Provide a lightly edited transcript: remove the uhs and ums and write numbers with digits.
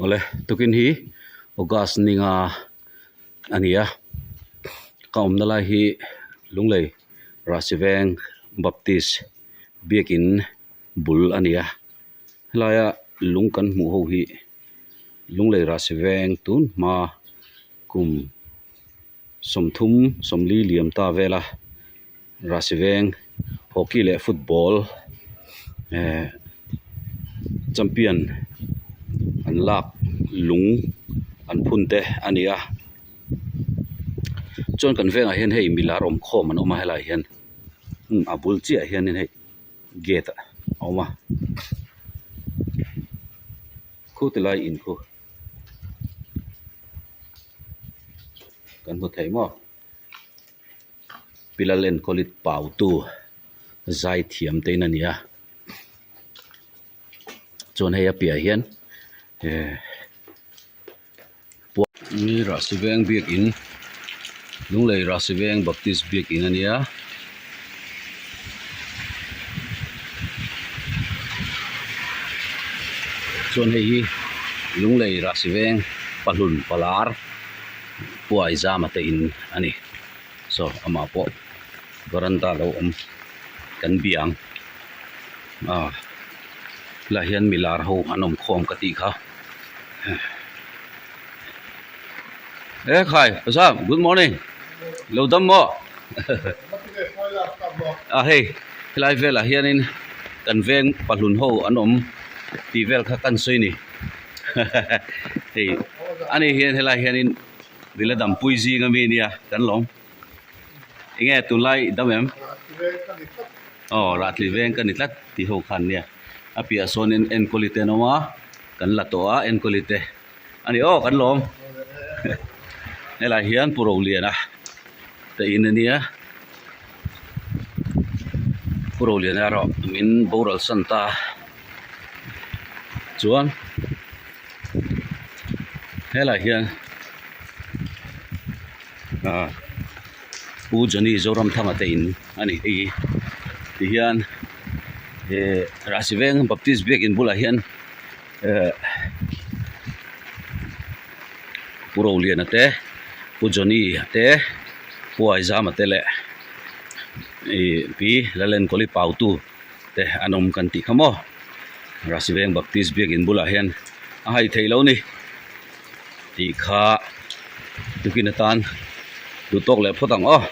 Awle tukin hi August ninga a ni a ka awmna lai hi Lunglei Rahsiveng Baptist biakin bul a ni a helaia lung kan hmuh ho hi Lunglei Rahsiveng tun hma kum 30 40 liam ta vela Rahsiveng hockey leh football ehh champion an lak lung an phun te a ni a chuan kan vengah hian hei milar awm khawm an awm a helaiah hian a bul chiah ah hianin hei gate a awm a khu ti lai in khu kan hmu thei maw Pilal enkawlit pautu zai thiam te in a ni a chuan hei a piahah hian eh Rahsiveng biakin Lunglei Rahsiveng Baptist biakin a nia. Chuan hei hi Lunglei Rahsiveng Pahlun Palar Puai Zama te in a ni. Saw amah pawh veranda lo awm kan bia ang ah helaiah hian milar ho an awm khawm ka tih kha ekhai Zam good morning lo dam maw a hei helai velah hianin kan veng pahlun ho an awm tih vel kha kan sawi ni hei ani hian helai hianin Villa Dampui zing ami nia kan lawm enge tunlai dam em aw Rahtli veng ka ni tlat tih ho khan nia a piah sawnin enkawli te an awm a kan la tawh a enkawli te a ni aw kan lawm helaiah hian Pu Roliana te in a nia Pu Roliana erawh min boral san ta chuan. Helaiah hian ah Pu Johnny Zoramthanga te in a ni hei hi tihian eh Rahsiveng Baptist biakin bulah hian eh Pu Roliana te Pu Johnny a te Pu Aizama te leh ih Pi Lalenkawli Pautu te an awm kan tih kha maw Rasiveng Baptist biakin bulah hian a hai theih lo ni tih kha tukin atan duh tawk leh phawt ang aw.